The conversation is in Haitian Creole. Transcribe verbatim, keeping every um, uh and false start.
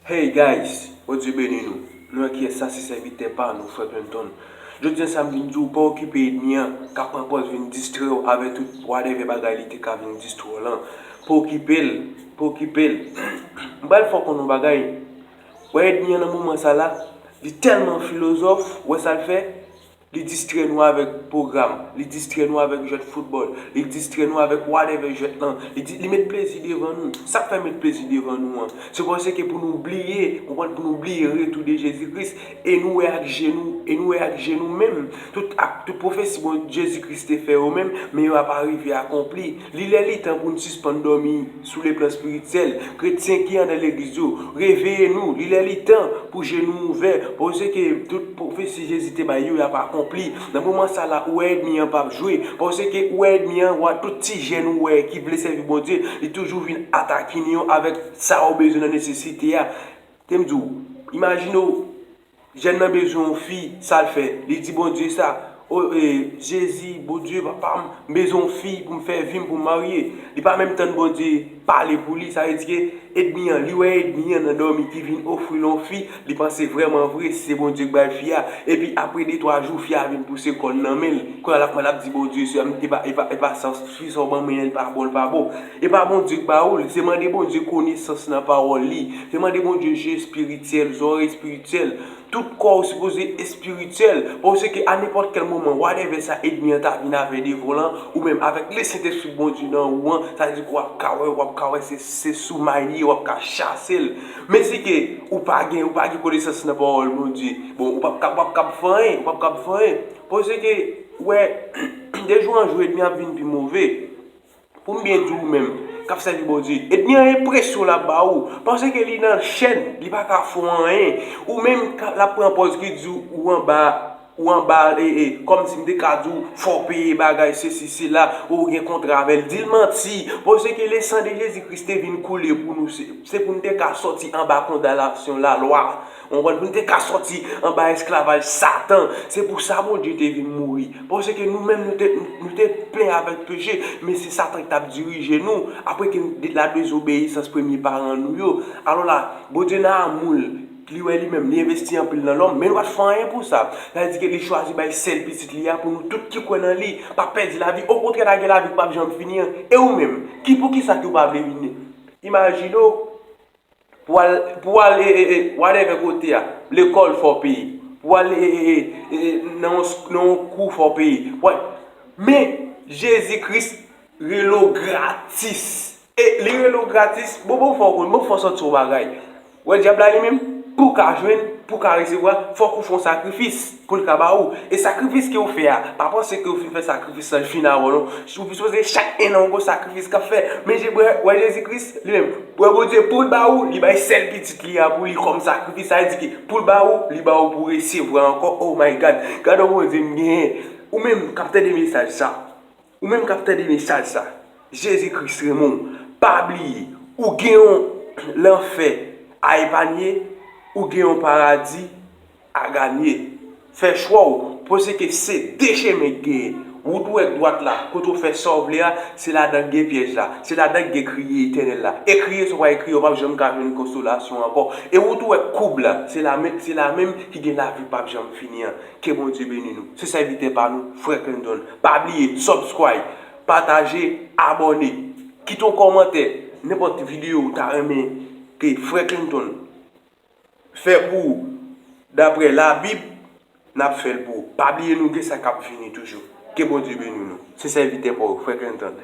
Hey guys, Bondye beni nou. Nou wè kiyès sa, se sèvitè pa nou, Frè Clinton. Jodi a sa m vin di w, pa okipe ènmi an k ap pran pòz vin distrè w avèk tout whatever bagay li te ka vin distrè w lan. Pa okipe l, pa okipe l. M pral fè w konn yon bagay. Wè ènmi an nan moman sa la, li tèlman filozòf, wè sa l fè? Li distrè nou avèk pwogram, li distrè nou avèk jwèt foutbòl, li distrè nou avèk whatever jwèt lan, li, di, li met plezi devan nou. Sa k fè met plezi devan nou an? Se paske pou nou bliye, konprann, pou nou bliye retou de Jezi Kris, e nou wè ak je nou, e nou wè ak je nou menm, tout ak tout pwofesi bon Jezi Kris te fè yo menm, men yo ap arive akonpli. Li lè li tan pou n sispann dòmi sou le plan espirityèl. Kretyen ki anndan legliz yo, reveye nou, li lè li tan pou je nou ouvè, paske tout pwofesi Jezi te bay yo, y ap akonpli. Nan moman sa la, ou wè ènmi an p ap jwe, paske ou wè ènmi an, wè tout ti jèn ou wè ki vle sèvi Bondye, li toujou vin atakini yo avèk sa yo bezwen nan nesesite a. Te m di w, imajine w, jèn nan bezwen yon fi, sa l fè? Li di Bondye sa, o, e, Jezi, Bondye, papa m, m bezwen yon fi pou m fè vi m, pou m marye. Li pa menm tann Bondye pale pou li, sa vle di ke ènmi an, li wè ènmi an nan dòmi ki vin ofri l yon fi, li panse vrèman vre se Bondye k bay fi a. Epi apre de, twa jou, fi a vin pouse kò l nan men l. Kounye a l ap mande, l ap di Bondye, se, e pa, e pa, e pa sa, fi sa w ban mwen an, li pa bon, li pa bon. E pa Bondye k ba ou l, se mande Bondye konesans nan pawòl li. Se mande Bondye je espirityèl, zòrèy espirityèl. Tout kò w sipoze espirityèl. Paske a nenpòt kèl moman, whatever sa ènmi an ta vin avè devan w lan, ou menm avèk Lesentespri Bondye nan ou an, sa vle di ke w ap ka wè, w ap ka wè se, se sou may li ye, w ap ka chase l. Men si ke ou pa gen, ou pa gen konesans nan pawòl Bondye, bon, ou p ap ka, w ap ka fè anyen, ou p ap ka fè anyen. Paske, wè, de jou an jou, ènmi ap vin pi move. Pou m byen di w menm, k ap sèvi Bondye, ènmi an enpresyon l ap ba ou, paske li nan chèn, li pa ka fè w anyen. Ou menm, k ap, l ap pran pòz ki di w, ou anba, ou anba, e, e, kòmsi m te ka di w, fò w peye bagay, sesi, sela, ou gen kontra avè l, di l manti, paske le san de Jezi Kris te vin koule pou nou, se, se pou n te ka sòti anba kondanasyon lalwa. Ou konprann? Pou n te ka sòti anba esklavaj Satan. Se pou sa Bondye te vin mouri. Paske nou menm, nou te, nou te plen avèk peche, men se Satan ki t ap dirije nou. Apre ke n te la dezobeyisans premye paran nou yo. Alò la, Bondye nan amou l, li wè li menm, li envesti anpil nan lòm, men li pa t fè anyen pou sa. Sa vle di ke li chwazi bay sèl pitit li a pou nou tout ki kwè nan li pa pèdi lavi. Okontrè, l a gen lavi k p ap janm fini an. E ou menm, ki, poukisa ke w pa vle vin? Imajine w, pou al, pou al, e, e, e, whatever kote a, lekòl fò w peye. Pou al, e, e, e, e, nan yon, nan yon kou fò w peye. Wè. Men, Jezi Kris rele w gratis. E li rele w gratis, bon, bon, fò w konn, bon, fò w santi yon bagay. Wè, dyab la li menm, pou w ka jwenn, pou w ka resevwa, fòk ou fè yon sakrifis pou l ka ba ou. E sakrifis ke w fè a, pa panse ke w fin fè sakrifis lan, l fin avè w non. Ou sipoze chak enn an w gon sakrifis k ap fè. Men Je-, wè, wè Jezi Kris, li menm, wè Bondye pou l ba ou, li bay sèl pitit li a pou li kòm sakrifis. Sa vle di ke pou l ba ou, li ba ou pou w resevwa ankò. Oh my God! Gad yon Bondye m genyen. Ou menm k ap tande mesaj sa. Ou menm k ap tande mesaj sa, Jezi Kris renmen w. Pa bliye, ou gen yon lanfè a epanye, ou gen yon paradi a ganye. Fè chwa w, paske se de chemen k genyen. Wout ou wè k dwat la, kote w fè sa w vle a, se ladan k gen pyèj la, se ladan k gen kriye etènèl la. E kriye sa w pral kriye, w p ap janm ka jwenn konsolasyon ankò. E wout ou wè k koub la, se la menm, se la menm ki gen lavi k p ap janm fini an. Ke Bondye beni nou. Se sèvitè pa nou, Frè Clinton. Pa bliye, subscribe, pataje, abòne. Kite yon kòmantè, nenpòt videyo ou ta renmen ke Frè Clinton fè pou ou, daprè Labib, n ap fè l pou ou. Pa bliye nou gen sa k ap vini toujou. Ke Bondye beni nou. Se sèvitè pa w, Frè Clinton.